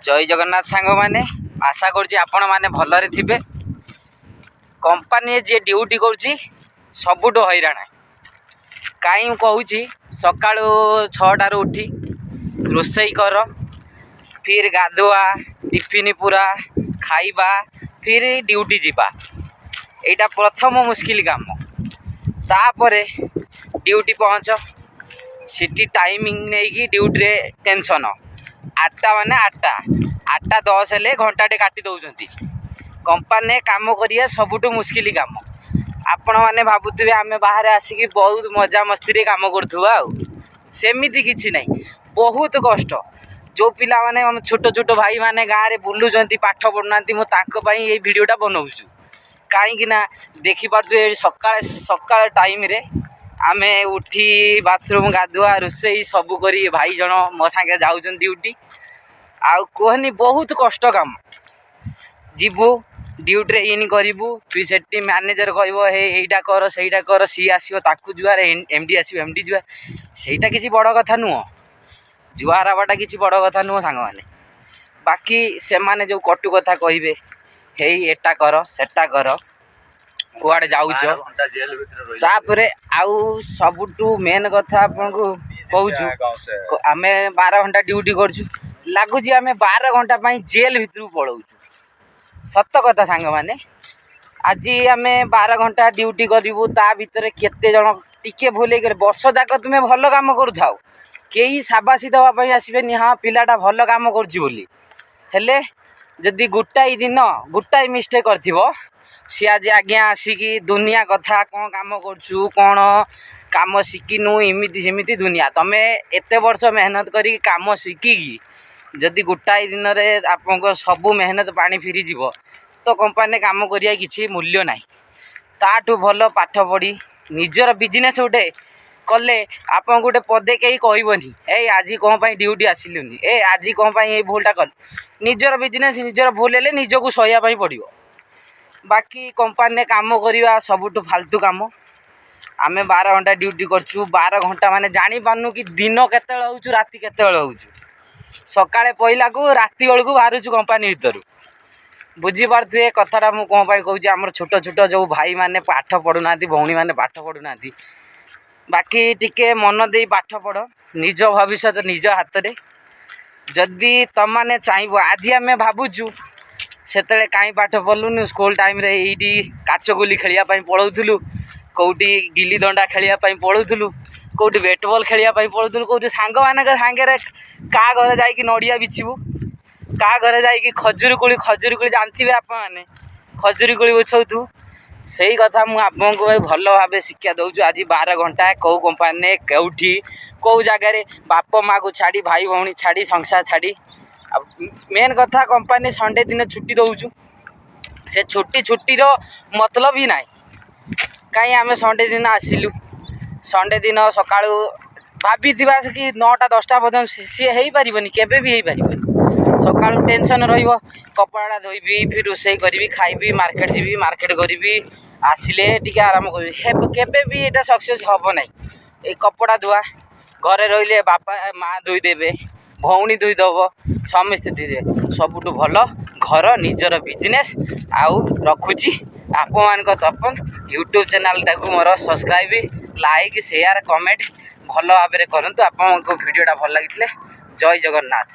ଜୟ ଜଗନ୍ନାଥ ସାଙ୍ଗମାନେ, ଆଶା କରୁଛି ଆପଣମାନେ ଭଲରେ ଥିବେ। କମ୍ପାନୀରେ ଯିଏ ଡ୍ୟୁଟି କରୁଛି ସବୁଠୁ ହଇରାଣ। କାହିଁ ମୁଁ କହୁଛି, ସକାଳୁ 6ଟାରୁ ଉଠି ରୋଷେଇ କର, ଫିର୍ ଗାଧୁଆ, ଟିଫିନ୍ ପୁରା ଖାଇବା, ଫିର୍ ଡ୍ୟୁଟି ଯିବା। ଏଇଟା ପ୍ରଥମ ମୁସ୍କିଲ କାମ। ତାପରେ ଡ୍ୟୁଟି ପହଞ୍ଚ, ସେଠି ଟାଇମିଂ ନେଇକି ଡ୍ୟୁଟିରେ ଟେନସନ୍। 8ଟା ମାନେ 8ଟା, 8ଟା 10 ହେଲେ ଘଣ୍ଟାଟେ କାଟି ଦେଉଛନ୍ତି। କମ୍ପାନୀରେ କାମ କରିବା ସବୁଠୁ ମୁସ୍କିଲ କାମ। ଆପଣମାନେ ଭାବୁଥିବେ ଆମେ ବାହାରେ ଆସିକି ବହୁତ ମଜାମସ୍ତିରେ କାମ କରୁଥିବା, ଆଉ ସେମିତି କିଛି ନାହିଁ, ବହୁତ କଷ୍ଟ। ଯେଉଁ ପିଲାମାନେ, ଆମ ଛୋଟ ଛୋଟ ଭାଇମାନେ ଗାଁରେ ବୁଲୁଛନ୍ତି, ପାଠ ପଢ଼ୁନାହାନ୍ତି, ମୁଁ ତାଙ୍କ ପାଇଁ ଏଇ ଭିଡ଼ିଓଟା ବନାଉଛୁ। କାହିଁକି ନା ଦେଖିପାରୁଥିବେ, ସକାଳେ ସକାଳ ଟାଇମ୍ରେ ଆମେ ଉଠି ବାଥରୁମ୍, ଗାଧୁଆ, ରୋଷେଇ ସବୁ କରି ଭାଇ ଜଣ ମୋ ସାଙ୍ଗେ ଯାଉଛନ୍ତି ଡ୍ୟୁଟି। ଆଉ କୁହନି, ବହୁତ କଷ୍ଟ କାମ। ଯିବୁ, ଡ୍ୟୁଟିରେ ଇନ୍ କରିବୁ, ସେଠି ମ୍ୟାନେଜର କହିବ, ହେ ଏଇଟା କର, ସେଇଟା କର। ସିଏ ଆସିବ, ତାକୁ ଜୁହାର, ଏମ୍ ଡି ଆସିବ, ଏମ୍ ଡି ଜୁହାର। ସେଇଟା କିଛି ବଡ଼ କଥା ନୁହଁ, ଜୁହାର ହେବାଟା କିଛି ବଡ଼ କଥା ନୁହଁ ସାଙ୍ଗମାନେ। ବାକି ସେମାନେ ଯେଉଁ କଟୁ କଥା କହିବେ, ହେଇ ଏଟା କର, ସେଟା କର, କୁଆଡ଼େ ଯାଉଛ। ତାପରେ ଆଉ ସବୁଠୁ ମେନ୍ କଥା ଆପଣଙ୍କୁ କହୁଛୁ, ଆମେ 12 ଘଣ୍ଟା ଡ୍ୟୁଟି କରୁଛୁ, ଲାଗୁଛି ଆମେ 12 ଘଣ୍ଟା ପାଇଁ ଜେଲ୍ ଭିତରକୁ ପଳାଉଛୁ। ସତ କଥା ସାଙ୍ଗମାନେ, ଆଜି ଆମେ 12 ଘଣ୍ଟା ଡ୍ୟୁଟି କରିବୁ, ତା ଭିତରେ କେତେ ଜଣ ଟିକେ ଭୁଲ ହେଇଗଲେ, ବର୍ଷ ଯାକ ତୁମେ ଭଲ କାମ କରୁଥାଅ, କେହି ସାବାସି ଦେବା ପାଇଁ ଆସିବେନି, ହଁ ପିଲାଟା ଭଲ କାମ କରୁଛି ବୋଲି। ହେଲେ ଯଦି ଗୋଟାଏ ଦିନ ଗୋଟାଏ ମିଷ୍ଟେକ୍ କରିଥିବ, ସିଏ ଆଜି ଆଜ୍ଞା ଆସିକି ଦୁନିଆ କଥା, କ'ଣ କାମ କରୁଛୁ, କ'ଣ କାମ ଶିଖିନୁ, ଏମିତି ସେମିତି ଦୁନିଆ। ତୁମେ ଏତେ ବର୍ଷ ମେହନତ କରିକି କାମ ଶିଖିକି ଯଦି ଗୋଟାଏ ଦିନରେ ଆପଣଙ୍କ ସବୁ ମେହନତ ପାଣି ଫିରିଯିବ, ତ କମ୍ପାନୀରେ କାମ କରିବା କିଛି ମୂଲ୍ୟ ନାହିଁ। ତାଠୁ ଭଲ ପାଠ ପଢ଼ି ନିଜର ବିଜନେସ୍ ଗୋଟେ କଲେ ଆପଣଙ୍କୁ ଗୋଟେ ପଦେ କେହି କହିବନି, ଏଇ ଆଜି କ'ଣ ପାଇଁ ଡ୍ୟୁଟି ଆସିଲୁନି, ଏ ଆଜି କ'ଣ ପାଇଁ ଏଇ ଭୁଲଟା କଲୁ। ନିଜର ବିଜନେସ୍, ନିଜର ଭୁଲ ହେଲେ ନିଜକୁ ସହିବା ପାଇଁ ପଡ଼ିବ। ବାକି କମ୍ପାନୀରେ କାମ କରିବା ସବୁଠୁ ଫାଲତୁ କାମ। ଆମେ 12 ଘଣ୍ଟା ଡ୍ୟୁଟି କରୁଛୁ, 12 ଘଣ୍ଟା ମାନେ ଜାଣିପାରୁନୁ କି ଦିନ କେତେବେଳେ ହେଉଛୁ, ରାତି କେତେବେଳେ ହେଉଛୁ। ସକାଳେ ପହିଲାକୁ ରାତି ବେଳକୁ ବାହାରୁଛୁ କମ୍ପାନୀ ଭିତରୁ। ବୁଝିପାରୁଥିବେ କଥାଟା ମୁଁ କ'ଣ ପାଇଁ କହୁଛି। ଆମର ଛୋଟ ଛୋଟ ଯେଉଁ ଭାଇମାନେ ପାଠ ପଢ଼ୁନାହାନ୍ତି, ଭଉଣୀମାନେ ପାଠ ପଢ଼ୁନାହାନ୍ତି, ବାକି ଟିକେ ମନ ଦେଇ ପାଠ ପଢ଼। ନିଜ ଭବିଷ୍ୟତ ନିଜ ହାତରେ। ଯଦି ତମମାନେ ଚାହିଁବ, ଆଜି ଆମେ ଭାବୁଛୁ ସେତେବେଳେ କାହିଁ ପାଠ ପଢ଼ିଲୁନି। ସ୍କୁଲ ଟାଇମ୍ରେ ଏଇଠି କାଚ ଗୁଲି ଖେଳିବା ପାଇଁ ପଳାଉଥିଲୁ, କେଉଁଠି ଗିଲି ଦଣ୍ଡା ଖେଳିବା ପାଇଁ ପଳାଉଥିଲୁ, କେଉଁଠି ବ୍ୟାଟ୍ ବଲ୍ ଖେଳିବା ପାଇଁ ପଳାଉଥିଲୁ, କେଉଁଠି ସାଙ୍ଗମାନଙ୍କ ସାଙ୍ଗରେ କାହା ଘରେ ଯାଇକି ନଡ଼ିଆ ବିଛିବୁ, କାହା ଘରେ ଯାଇକି ଖଜୁରୀ କୋଳି, ଖଜୁରୀ କୋଳି ଜାଣିଥିବେ ଆପଣମାନେ, ଖଜୁରୀ କୋଳି ବିଛଉଥିବୁ। ସେଇ କଥା ମୁଁ ଆପଣଙ୍କୁ ଭଲ ଭାବେ ଶିକ୍ଷା ଦେଉଛୁ। ଆଜି 12 ଘଣ୍ଟା କେଉଁ କମ୍ପାନୀରେ, କେଉଁଠି, କେଉଁ ଜାଗାରେ ବାପ ମାଆକୁ ଛାଡ଼ି, ଭାଇ ଭଉଣୀ ଛାଡ଼ି, ସଂସାର ଛାଡ଼ି। ଆଉ ମେନ୍ କଥା, କମ୍ପାନୀ ସଣ୍ଡେ ଦିନ ଛୁଟି ଦେଉଛୁ, ସେ ଛୁଟି ଛୁଟିର ମତଲବ ହିଁ ନାହିଁ। କାହିଁ ଆମେ ସଣ୍ଡେ ଦିନ ଆସିଲୁ, ସଣ୍ଡେ ଦିନ ସକାଳୁ ଭାବିଥିବା କି 9ଟା 10ଟା ପର୍ଯ୍ୟନ୍ତ, ସିଏ ହେଇପାରିବନି, କେବେ ବି ହେଇପାରିବନି। ସକାଳୁ ଟେନସନ୍ ରହିବ, କପଡ଼ାଟା ଧୋଇବି, ଫିର୍ ରୋଷେଇ କରିବି, ଖାଇବି, ମାର୍କେଟ ଯିବି, ମାର୍କେଟ କରିବି, ଆସିଲେ ଟିକେ ଆରାମ କରିବି। କେବେ ବି ଏଇଟା ସକ୍ସେସ୍ ହେବ ନାହିଁ। ଏଇ କପଡ଼ା ଧୁଆ, ଘରେ ରହିଲେ ବାପା ମା ଧୋଇଦେବେ, ଭଉଣୀ ଧୋଇଦେବ, ସମସ୍ତେ ଧୋଇଦେବେ। ସବୁଠୁ ଭଲ ଘର, ନିଜର ବିଜନେସ୍। ଆଉ ରଖୁଛି ଆପଣମାନଙ୍କ ତପନ ୟୁଟ୍ୟୁବ୍ ଚ୍ୟାନେଲ୍ଟାକୁ ମୋର ସବସ୍କ୍ରାଇବ୍, ଲାଇକ୍, ସେୟାର, କମେଣ୍ଟ ଭଲ ଭାବରେ କରନ୍ତୁ ଆପଣଙ୍କୁ ଭିଡ଼ିଓଟା ଭଲ ଲାଗିଥିଲେ। ଜୟ ଜଗନ୍ନାଥ।